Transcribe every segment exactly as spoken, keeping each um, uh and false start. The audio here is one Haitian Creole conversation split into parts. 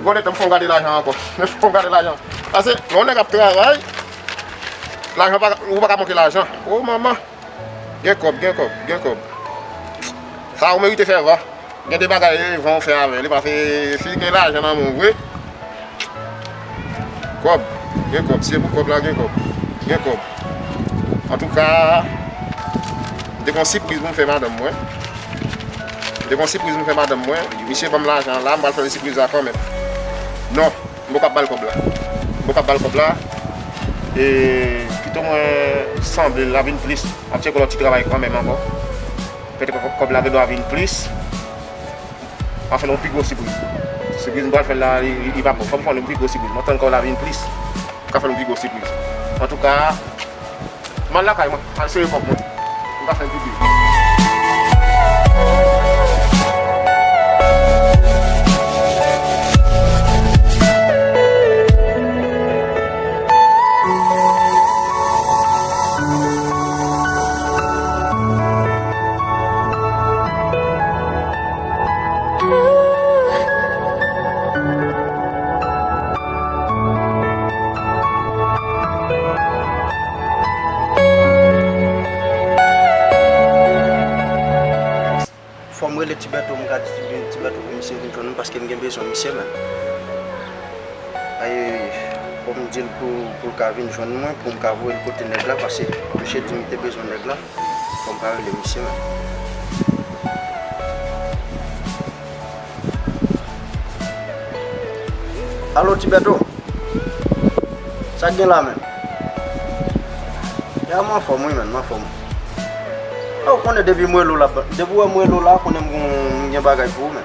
Bon, letan m fè w gade lajan ankò. M fè w gade lajan. Pase, lè yon nèg ap travay, lajan pa, ou pa ka manke lajan. O manman. Gen kòb, gen kòb, gen kòb. Sa ou merite fè va. Gen de bagay van ou fè avè li, paske si gen lajan nan men w vre, kòb, gen kòb, si se pou kòb la, gen kòb, gen kòb. Antouka, m te gen yon sipriz pou m fè madanm mwen. M te gen yon sipriz pou m fè madanm mwen. Misye ban m lajan la, m pral fè li sipriz la kanmenm. Non, m poko ap ba l kòb la. M poko ap ba l kòb la. E pito mwen sanble l ap vin plis. M ap tcheke yon lòt ti travay kanmenm ankò. Petèt kòb la gen dwa vin plis. M ap fè l yon pi gwo sipriz. Sipriz m pral fè l la, li, li, li pa bon. Fò m fè l yon pi gwo sipriz. M ap tann kòb la vin plis. M ka fè l yon pi gwo sipriz. Antouka, m al lakay mwen, al sere kòb mwen. M ka fè l pi byen. Fò m rele Ti Bèto, m ka di Ti Bèto pou misye vin jwenn mwen, paske m gen bezwen misye, menn. Ay, fò m di l pou, pou l ka vin jwenn mwen, pou m ka voye l kote nèg la, paske misye di m li te bezwen nèg la. Fò m ka rele misye, menn. Alo, Ti Bèto? Sa k gen la, menn? Ya, m anfòm, wi, menn, m anfòm. Ou konnen depi m rele w la, depi w wè m rele w la, konnen m gon, m gen bagay pou ou, menn.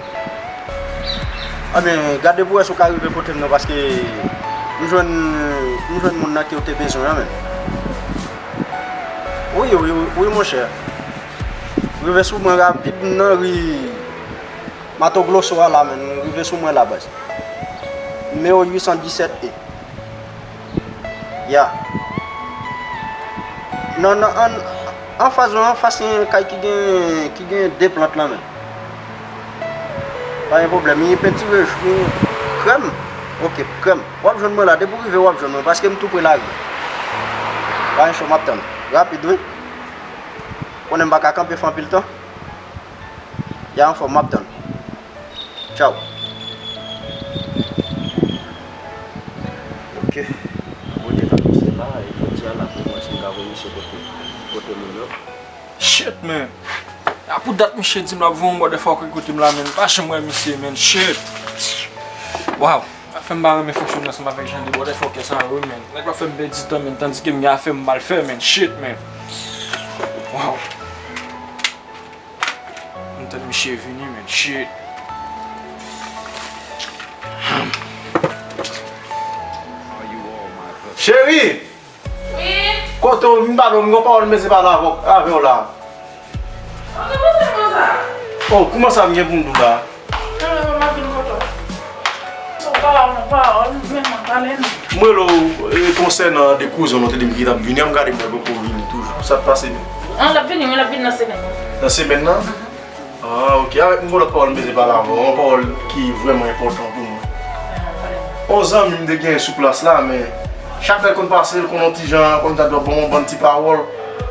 Anben, gade pou wè si w ka rive kote m nan, paske m jwenn, m jwenn moun nan ke w te bezwen an, menn. Wi, wi, wi, wi, monchè. Rive sou mwen rapid nan ri Mato Grosso a la, menn. Rive sou mwen la, baz. Nimewo uit san disèt E. Ya. Nan, nan, an, anfas, anfas gen kay ki gen, ki gen de plant lan, menn. Pa gen pwoblèm. Li pentire, li krèm. Ok, krèm. W ap jwenn mwen la. Depi w rive, w ap jwenn mwen. Paske m tou pre lari. Pa gen cho, m ap tann. Rapid, wi. Konnen m pa ka kanpe fè anpil tan. Ya, anfòm, m ap tann. Tchaw. Ok. Mwen te tann misye la, e jodi a la, pou mwen, si m ka voye misye kote, kote moun yo. Shit, man. A pou dat misye di m l ap voye yon motherfucker kote m la, man. M pa janm wè misye, man. Shit. Wow. Sa fè m pa renmen fonksyone ansanm avèk jan de motherfucker sa yo, man. Nèg la fè m pèdi tan, man. Tandike m gen afè m pral fè, man. Shit, man. Wow. M tann misye vini, man. Shit. Cheri! Wi? Kote w? M pa dòmi, m gon pawòl m bezwen pale avè w, avè w la. Ou gen pwoblèm konsa? Oh, kouman sa m gen pou m di w la? Nan, nan, nan, m ap vin kote w. Yon pawòl, yon pawòl, men m ap pale non. M rele w, e, konsènan de kouzen w te di m ki t ap vini an, m gade m wè l poko vini toujou. Sa k pase menm? An, l ap vini, wi, l ap vini nan semèn nan. Nan semèn nan? Mhm. Ah, ok. Avèk m gon lòt pawòl m bezwen pale avè w. Yon pawòl ki vrèman enpòtan pou mwen. Ah, pale. Yon zanmi m te gen sou plas la, men chak lè l konn pase, l konn yon ti jan, kòm ta di w ap ban m yon bann ti pawòl.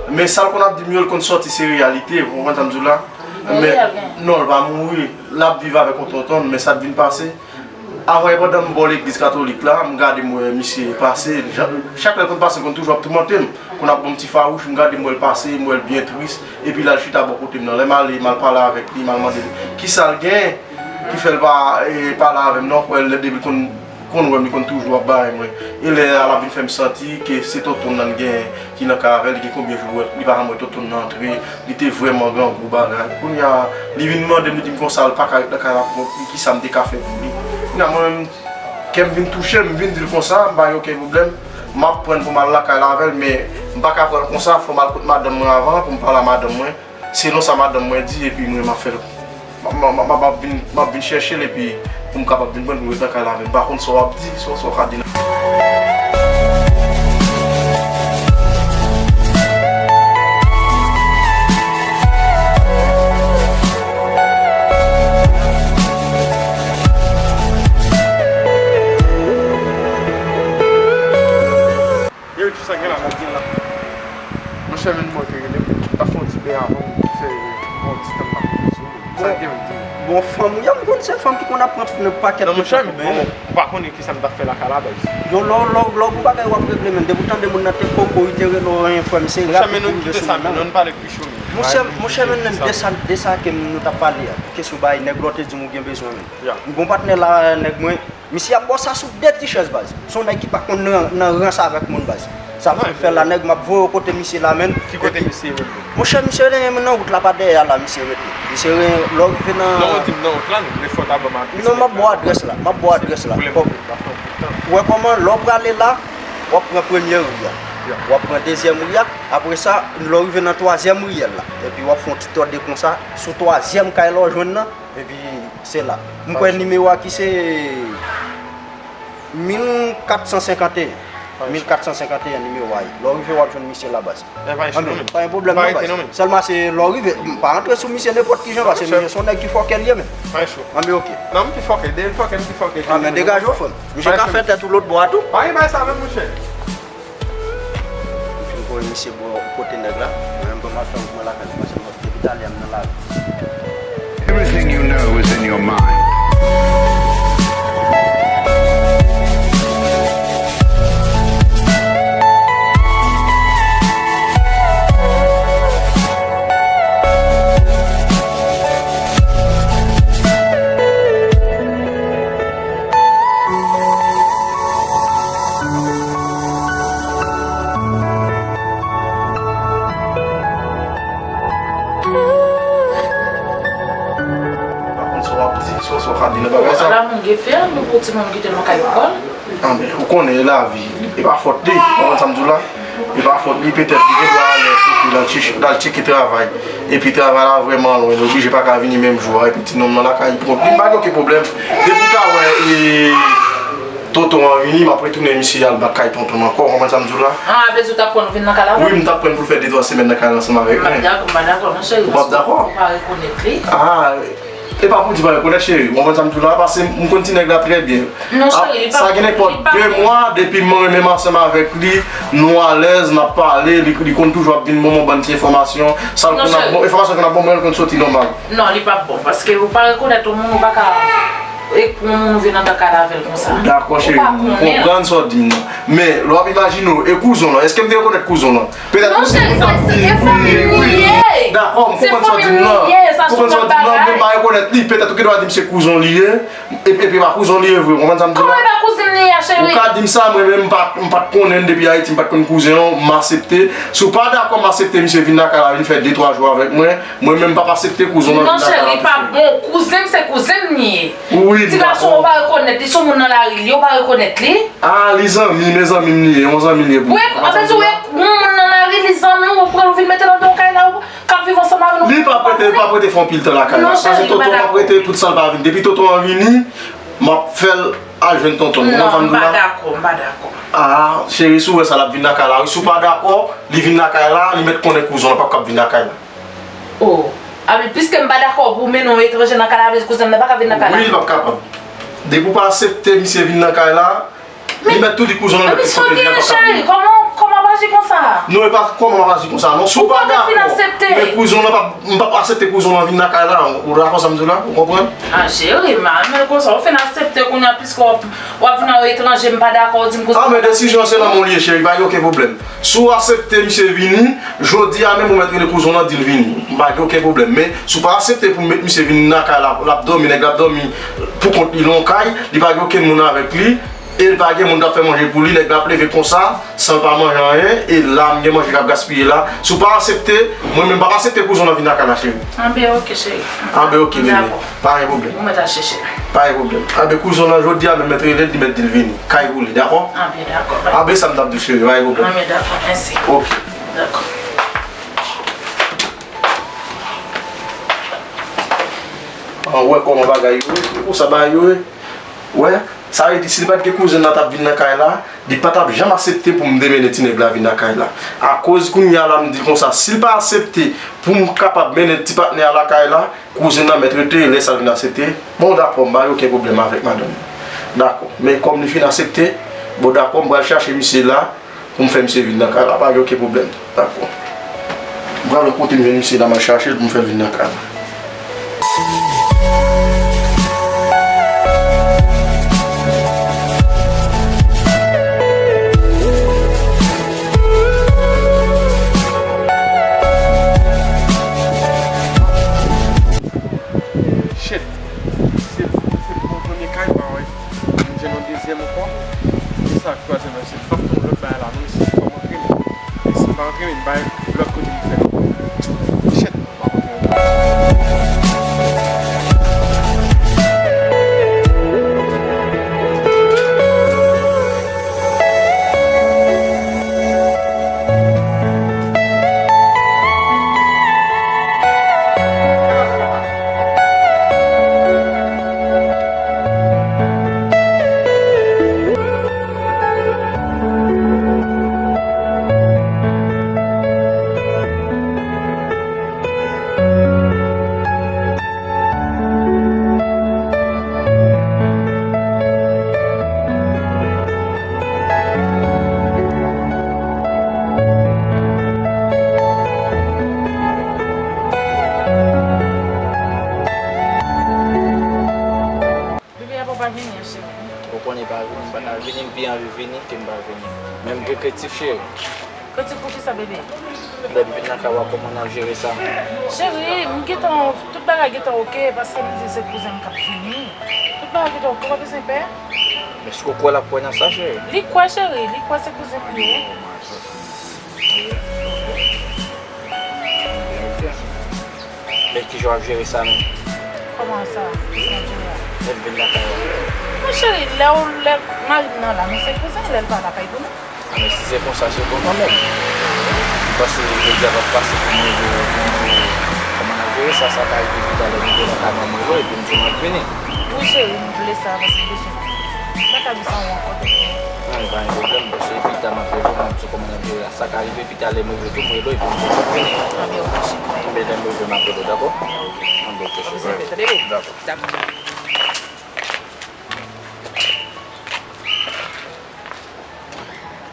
Men sa l konn ap di m yo, l konn sòti se reyalite, ou konprann sa m di w la? Mouri al gen? Non, l pa mouri. L ap viv avèk yon tonton l, men sa k vin pase, avan e pandan m bò legliz katolik la, m gade m wè misye pase. Chak lè l konn pase, l konn toujou ap toumante m. Konn ap ban m ti fawouch, m gade m wè l pase, m wè l byen tris. Epi l al chita bò kote m nan. Lè m ale, m al pale avèk li, m al mande l kisa l gen ki fè l pa, e, pale avè m nan. Ou kwè l, depi l konn, konn wè m, li konn toujou ap bay mwen. E lè a, l ap vin fè m santi ke se tonton l nan l gen ki nan kay avè l, li gen konbyen jou l wè, li pa janm wè tonton l nan antre, li te vrèman grangou bagay. Kounye a, li vin mande m, li di m konsa, l pa ka ret nan kay la pou kont li, kisa m te ka fè pou li. Kounye a, mwen menm, kè m vin touche, m vin di l konsa, m pa gen okenn pwoblèm, m ap pran l pou m al lakay la avè l, men m pa ka pran l konsa, fò m al kot madanm mwen avan pou m pale a madanm mwen. Selon sa madanm mwen di, epi mwen, m ap fè l. M, m, m, m, m ap vin, m ap vin chèche l, epi pou m kapab vin pran l, pou m ret nan kay la avè l. M pa konn sa w ap di, sa, sa w ka di nan. Bon, fanm, yo, m konn se fanm ki konn ap pran nan pakèt. Non, monchè, men bon, ou pa konnen ki sa m t ap fè lakay la, baz. Yo, lò, lò, lò, gon bagay w ap regle, men depi w tande moun nan te koko, li te rele w, frè m, se rap. Monchè, men nou kite sa, men nou pale pi cho, men. Monchè, monchè, men de sa, de sa ke nou t ap pale a, kesyon bay nèg la, w te di m ou gen bezwen, men. M gon patnè la, nèg mwen, misye ap bò sa sou de ti chèz, baz. Se yon nèg ki pa konn nan, nan rans avèk moun, baz. Sa fè, fè la, nèg, m ap voye w kote misye la, menn. Ki kote misye rete? Monchè, misye rete nan wout la, pa dèyè a la, misye rete. Misye re-, lè w rive nan... Non, ou di m nan wout la, non, men fò w ta ban m adrès. Non, m ap ba w adrès la, m ap ba w adrès la. Ou wè kòman, lè w prale la, w ap pran premye ri a. W ap pran dezyèm ri a. Apre sa, lè w rive nan twazyèm riyèl la. Epi w ap fè yon ti tòde konsa, sou twazyèm kay la w jwenn nan. Epi se la. M kwè nimewo a ki se mil kat san senkanteyen. Mil kat san senkanteyen nimewo a ye. Lè w rive, w ap jwenn misye la, baz. Pa gen pwoblèm non, baz. Sèlman se lè w rive, m pa antre sou misye nenpòt ki jan, paske misye se yon nèg ki fòkè li ye, men. Anben, oke. Non, m pi fòkè, depi fòkè, m pi fòkè. Anben, degaje w, frè m. Misye ka fè tèt ou lòt bò a tou. Pa gen bagay sa menm, monchè. M fin voye misye bò kote nèg la. Mwen menm, ban m ap tann pou mwen lakay mwen, paske mwen depi talè a m nan lari. Everything you know is in your mind. Pa konn sa w ap di, sa w ka di nan bagay sa. Ala moun gen fè, nou pou timoun kite l nan kay lekòl. Anben, ou konnen, e lavi, e pa fòt li, ou konprann sa m di w la? E pa fòt li, petèt li gen dwa ale, epi l al chèche, l al tcheke travay. Epi travay la vrèman lwen, li oblije pa ka vini menm jou a, epi ti nonm nan lakay li pran, li pa gen okenn pwoblèm. Depi w ta wè, e, tonton an vini, m ap retounen misye al bat kay tonton m ankò, ou konprann sa m di w la? Ah, vle di w t ap pran nou vin nan kay la? Wi, m t ap pran l pou l fè de twa semèn nan kay la ansanm avèk mwen. M pa dakò, m pa dakò, non, cheri. Ou p ap dakò? Ou pa rekonèt li. Ah, e pa pou di pa rekonèt, cheri. Ou konprann sa m di w la? Paske m konn ti nèg la trè byen. Non, cheri, li p ap bon. Sa gen nenpòt de mwa depi mwen menm ansanm avèk li, nou alèz, n ap pale, li, li konn toujou ap vin ban mwen bann ti enfòmasyon. Sa l konn ap bon, enfòmasyon l konn ap ban mwen, l konn soti nòmal. Non, li p ap bon, paske ou pa rekonèt yon moun, ou pa ka, e pou yon moun ou vin anndan kay la avè l konsa. Dakò, cheri, m konprann sa w di m nan. Men, lè w ap imajine w, e kouzon w lan, èske m te rekonèt kouzon w lan? Petèt ou se moun k ap viv, wi, wi. Dakò, m konprann sa w di m nan. M konprann sa w di m nan, men m pa rekonèt li. Petèt ou gen dwa di m se kouzon w li ye, epi, epi pa kouzon w li ye vre. Ou konprann sa m di w la? Kòman e pa kouzin li ye, cheri? Ou ka di m sa, mwen menm m pa, m pa t konnen l depi Ayiti, m pa t konn kouzen w, m aksepte. Si w pa dakò, m aksepte misye vin lakay la, vin fè de twa jou avèk mwen. Mwen menm m p ap aksepte kouzon w lan vin lakay la. Non, cheri, li pa bon. Kouzen m se kouzen m li ye. Wi, m dakò. Ti gason, ou pa rekonèt li, se yon moun nan lari li ye, ou pa rekonèt li. Ah, li zanmi m, e zanmi m li ye, yon zanmi m li ye pou mwen. Wi, anfen, si w wè yon moun nan lari, li zanmi w, ou pran l, ou vin mete l anndan yon kay la, ou k ap viv ansanm avè l, ou pa konnen. Li p ap rete, li p ap rete fè anpil tan lakay la. Non, cheri, m pa dakò. Paske tonton p ap rete pou t sa l pa vin. Depi tonton an vini, m ap fè l al jwenn tonton l. Non, m pa dakò, m pa dakò. Ah, cheri, si w wè sa, l ap vin lakay la. Wi, si w pa dakò, li vin lakay la, li mèt konnen kouzon w lan p ap kab vin lakay la. Oh. Ah, men piske m pa dakò pou w mennen yon etranje nan kay la, vle di kouzen m nan pa ka vin nan kay la? Wi, li p ap kapab. Depi w pa aksepte misye vin nan kay la, li mèt tou di kouzen w lan mèt tou kote l ye, l p ap kapab vini. Kòman, kòman w ap aji konsa? Non, e pa kòman m ap aji konsa, non. Si w pa dakò, men kouzen w lan p ap, m p ap aksepte kouzen w lan vin nan kay la. Ou dakò sa m di w la? Ou konprann? Ah, cheri, m pa renmen l konsa. Ou fin aksepte kounye a, piske w ap W ap vin an etranje, m pa dakò, w di m kouzen. Ah, men desizyon an se nan men w li ye, cheri, pa gen okenn pwoblèm. Si w aksepte misye vini, jodi a menm ou mèt rele kouzen w lan, di l vini. M pa gen okenn pwoblèm. Men, si w pa aksepte pou m met misye vini nan kay la, l ap dòmi, nèg la ap dòmi pou kont li nan yon kay, li pa gen okenn moun avèk li, e li pa gen moun k ap fè manje pou li, nèg la ap leve konsa, san l pa manje anyen, e la m gen manje k ap gaspiye la. Si w pa aksepte, mwen menm m p ap aksepte kouzen w lan vin nan kay la, cheri. Anben, oke, cheri. Anben, oke, bebe. Dakò. Pa gen pwoblèm. Ou mèt al chèche l. Pa gen pwoblèm. Anben, kouzen w lan jodi a menm mèt rele l, li mèt di l vini. Kay pou li, dakò? Anben, dakò. Anben, sa m t ap di w, cheri, pa gen pwoblèm. Anben, dakò, mèsi. Oke. Dakò. An, ou wè kòman bagay yo ye? Se konsa bagay yo ye? Ou wè? Sa vle di, si li pa t gen kouzen nan t ap vin nan kay la, li pa t ap janm aksepte pou m te mennen ti nèg la vin nan kay la. Akoz kounye a la, m di l konsa, si l pa aksepte pou m kapab mennen ti patnè a lakay la, kouzen nan mèt rete, lè sa l vin aksepte. Bon, dakò, m pa gen okenn pwoblèm avèk madanm nan. Dakò. Men kòm li fin aksepte, bon, dakò, m pral chache misye la pou m fè misye vin nan kay la. Pa gen okenn pwoblèm. Dakò. M pral wè kote m jwenn misye la, m al chache l pou m fè l vin nan kay la. Shit. Se, se pou premye kay pa wè. M jwenn yon dezyèm ankò. E sa k twazyèm la, se m p ap fè yon lòt bagay la, non, se fò m antre, men si m pa antre, men m bay lòt kote li fè. Shit, m ap antre. Bebe, apa w pa vini an, cheri? Ou konnen pa vini, m pa ta vini, m pi anvi vini ke m pa vini. Men m gen krentif, cheri. Krentif pou kisa, bebe? Lè m vin nan kay w a, kòman n ap jere sa? Cheri, m gentan, tout bagay gentan oke, paske m di se kouzen m k ap vini. Tout bagay gentan oke, ou pa bezwen pè. Men èske w kwè l ap kwè nan sa, cheri? Li kwè, cheri, li kwè se kouzen m li ye. Men kijan w ap jere sa menm? Kòman sa? Kijan w ap jere a? Lè l vin lakay ou. Mon cheri, lè w, lè mari m nan la, nou se kouzen, lè l pa la, pa gen pwoblèm. A, men si se konsa, se bon kanmenm. M panse jodi a p ap pase pou mwen, pou mwen, kòman n ap jere sa, sa ka rive pita lè m rive lakay mwen, m rele w, epi m di w m ap vini. Wi, cheri, m vle sa, paske m bezwen w. M pa ka viv san ou ankò, bebe. Non, pa gen pwoblèm, paske pita m ap rele w, m ap di w kòman n ap jere la. Sa ka rive pita lè m rive tou, m rele w epi m di w m ap vini. Anben, oke, cheri. Anben, lè m rive, m ap rele w, dakò? Anben, oke, cheri. Dakò. Dakò.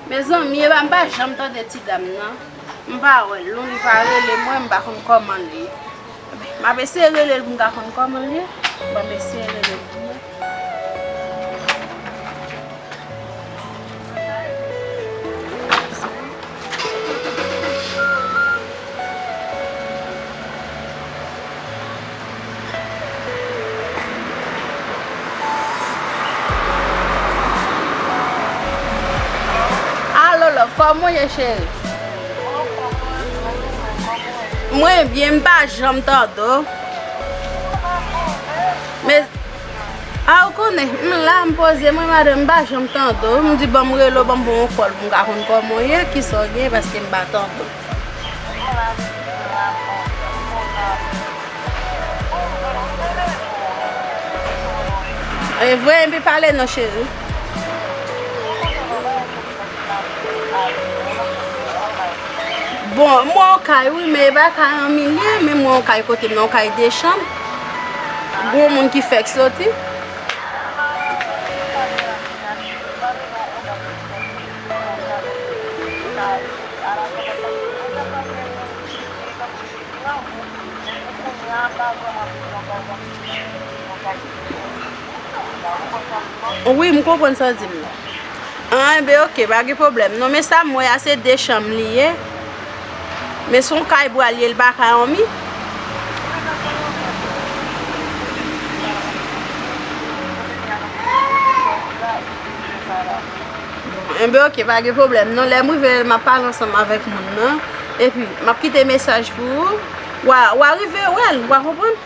Mezanmi, e pa m pa janm tande ti dam nan. M pa wè l non, li pa rele mwen, m pa konn kòman l ye. M ap eseye rele l pou m ka konn kòman l ye. Ban m eseye rele l pou mwen. Alo, love, kòman w ye, cheri? Mwen byen, m pa janm tande w. Men, a, ou konnen, m la, m poze, mwen, madanm, m pa janm tande w. M di, ban m rele w, ban m ba w yon kòl pou m ka konn kòman w ye, kisa w gen, paske m pa tande w. E vre, epi pale non, cheri. Bon, m wè yon kay wi, men e pa kay anmilye, men m wè yon kay kote m nan, yon kay de chanm. Gon moun ki fèk soti. Wi, m konprann sa w di m nan. An, enben, oke, pa gen pwoblèm. Non, men sa m wè a, se de chanm li ye. Men se yon kay bwal ye, li pa kay anmi. Enben, oke, pa gen pwoblèm. Non, lè m rive, m ap pale ansanm avèk moun nan. Epi, m ap kite mesaj pou ou. W a, w a rive wè l, w a konprann?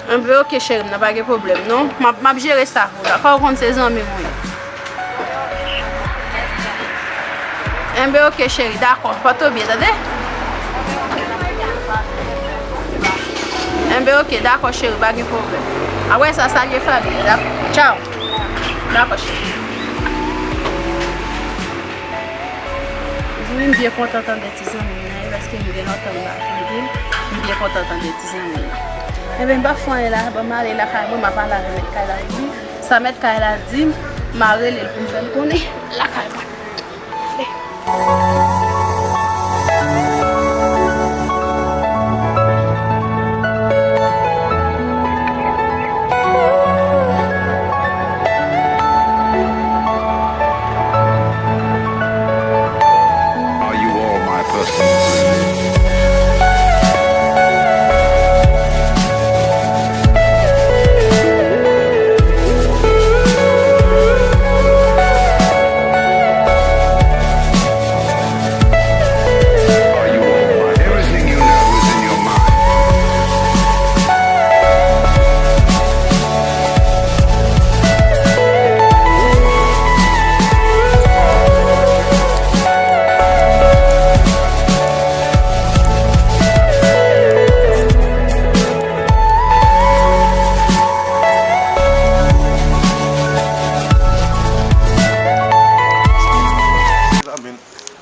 Enben, oke, cheri m nan, pa gen pwoblèm, non. M ap, m ap jere sa pou ou, dakò? Ou konn se zanmi m ou ye. Enben, oke, cheri, dakò. Pòte w byen, tande? Enben, oke, dakò, cheri, pa gen pwoblèm. Apre sa, salye fanmi an, dakò? Tchaw. Dakò, cheri. Wi, m byen kontan tande ti zanmi m nan, e paske m gen lontan m pa tande l. M byen kontan tande ti zanmi m nan. Enben, m pa fè anyen la, ban m ale lakay mwen, m a pale avè mèt kay la pou m. Sa mèt kay la di m, M a rele l pou m fè l konnen lakay mwen. Are you all my personal friends? Are you all my everything you know is in your mind?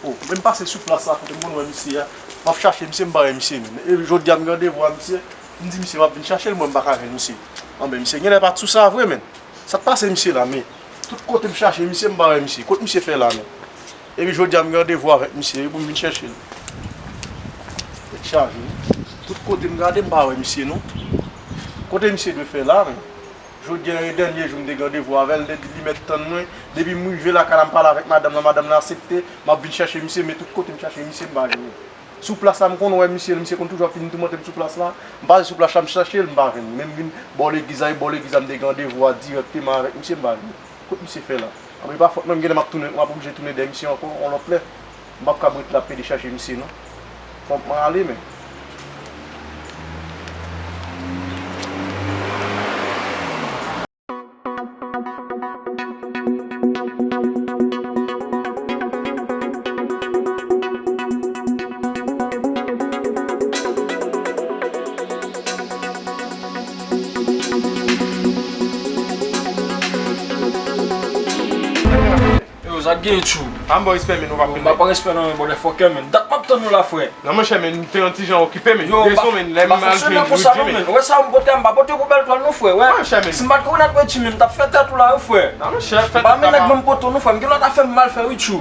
Oh, men m pase sou plas la kote m konn wè misye a. M ap chache misye, m pa wè misye menm. E jodi a m gen randevou a misye. M di misye m ap vin chache l, mwen m pa ka jwenn misye. Anben, misye genlè pa t sou sa vre, men. Sa k pase misye la, men? Tout kote m chache misye, m pa wè misye. Kot misye fè la, men? Epi jodi a m gen randevou avèk misye wi pou m vin chèche l. Tèt chaje wi. Tout kote m gade m pa wè misye non. Kote misye dwe fè la, men? Jodi a e dènye jou m te gen randevou avè l, li di li mèt tann mwen. Depi m rive lakay la m pale avèk madanm lan, madanm lan aksepte. M ap vin chèche misye, men tout kote m chache misye m pa jwenn li. Sou plas la m konn wè misye, misye konn toujou ap vin toumante m sou plas la. M pase sou plas la m chache l, m pa jwenn li. Menm vin bò legliz la, e bò legliz la m te gen randevou a dirèkteman avèk misye, m pa jwenn li. Kot misye fè la? Anben pa fòt mwen, m genlè m ap tounen, m ap oblije tounen dèyè misye ankò yon lòt lè. M p ap kab ret la pede chache misye non. Fòk mwen ale men. Yo, sa k gen tjou? Pa m ba w respè men, ou pa plen. M pa pran respè nan men motherfucker men. Dat m ap tann ou la frè. Non monchè men, m te yon ti jan okipe men. Yo, m pa fonksyone konsa non men. Ou wè sa m pote a, m pa pote pou bèl twal non frè. Wè. Si m pa t konnen ak Reggie men, m t ap fè tèt ou la wi frè. M pa men nèg ban m kote w non frè, m gen lòt afè m mal fè wi tjou.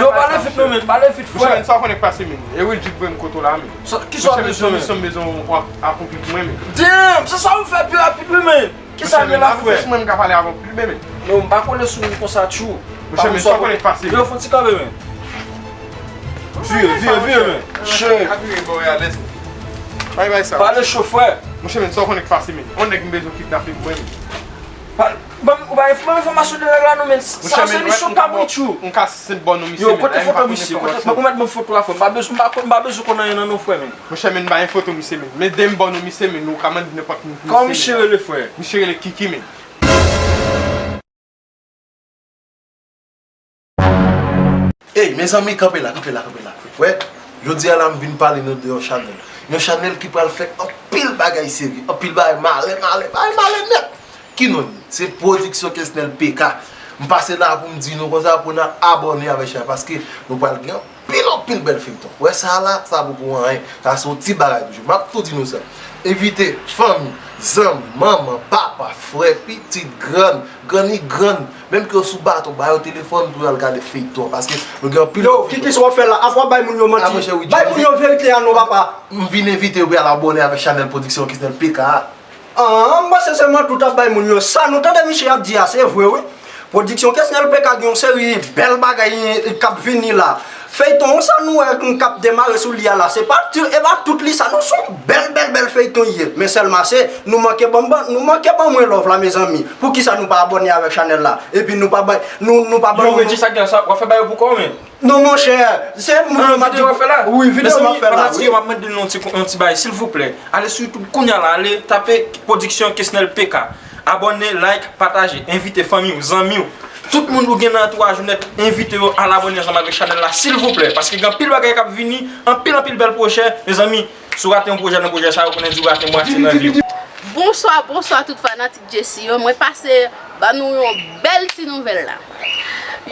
Yo pale vit non men, pale vit frè. Monchè men, sa w konnen k pase men. E Reggie k voye m kote w la men. Kisa w bezwen men? Monchè men, se yon misyon m bezwen w akonpli pou mwen men. Damn, se sa w fè pi rapid wi men. Kisa gen la frè? Monchè men, se mwen m ka pale avè w pi byen men. Non, m pa kole sou moun konsa tjou. Monchè men, sa w konnen k pase men. Yo, fon ti kanpe men. Vire, vire, vire men. Shit. Bay bay sa. Pale cho frè. Monchè men, sa w konnen k pase men. Yon nèg m bezwen kidnape pou mwen men. Ban m, ou bay, ban m enfòmasyon de nèg la non men. Sa se misyon pa mwen tjou. M ka sent ba w non misye men. Yo, kote foto misye? Kote, ou mèt ban m foto a frè. M pa bezwen, m pa bezwen konn anyen nan non frè men. Monchè men, m pa gen foto misye men. Men demen ba w non misye men, ou ka mande nenpòt moun pou misye men. Kòman misye rele frè? Misye rele Kiki men. Ey mezanmi, kanpe la, kanpe la, kanpe la. Wè, jodi a la m vin pale nou de yon chanèl. Yon chanèl ki pral fè anpil bagay serye, anpil bagay malè, malè, bagay malè nèt. Ki non li? Se Pwodiksyon Kesnel P K. M pase la pou m di nou konsa pou n al abòne avèk chanèl paske nou pral gen anpil, anpil bèl feyton. Wè sa la, sa poko anyen. Sa se yon ti bagay toujou. M ap tou di nou sa. Envite fanmi, zanmi, manman, papa, frè, pitit, grann, grann ni grann, menm ke yo sou baton, ba yo telefòn pou yo al gade feyton an, paske nou gen anpil. Yo, kiki sa w ap fè la? Afè w ap bay moun yo manti. Bay moun yo verite a non papa. M vin envite yo pou y al abòne avèk chanèl Pwodiksyon Kesnel P K a. An, m panse se manti w t ap bay moun yo. Sa nou tande misye ap di a, se vre wi. Pwodiksyon Kesnel P K gen yon seri bèl bagay k ap vini la. Feyton sa nou wè k ap demare sou li a la, se pa ti, e pa tout li sa non, se yon bèl, bèl, bèl feyton li ye. Men sèlman se, nou manke ban, ban, nou manke ban mwen love la mezanmi. Poukisa nou pa abòne avèk chanèl la? Epi nou pa bay, nou, nou pa ban. Yo, Reggie, sa k gen sa, w ap fè bagay pou kò w, men. Non monchè, se moun yo m ap. Videyo w ap fè la? Wi, videyo m ap fè la. Mezanmi, fanatik yo, m ap mande nou yon ti, yon ti bagay, silvouplè. Ale sou YouTube kounya la, ale tape Pwodiksyon Kesnel P K. Abòne, like, pataje, envite fanmi w, zanmi w. Tout moun ou gen nan antouraj ou nèt, envite yo al abòne ansanm avèk chanèl la, silvouplè. Paske gen anpil bagay k ap vini, anpil, anpil bèl pwojè, mezanmi. Si w rate yon pwojè nan pwojè sa yo, konnen di w rate mwatye nan vi w. Bonswa, bonswa tout fanatik Jessie yo. Mwen pase ban nou yon bèl ti nouvèl la.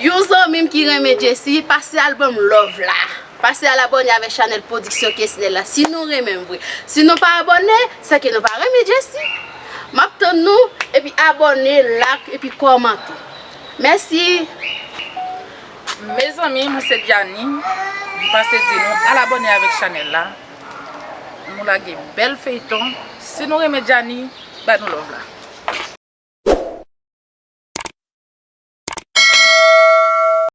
Yon zanmi m ki renmen Jessie, pase al ban m love la. Pase al abòne avèk chanèl Pwodiksyon Kesnel la. Si nou renmen m vre. Si nou pa abòne, sèke nou pa renmen Jessie. M ap tann nou, epi abòne, like, epi kòmante. Mèsi. Mezanmi, mwen se Djani. M pase di nou al abòne avèk chanèl la. Nou lage bèl feyton. Si nou renmen Djani, ba nou love la.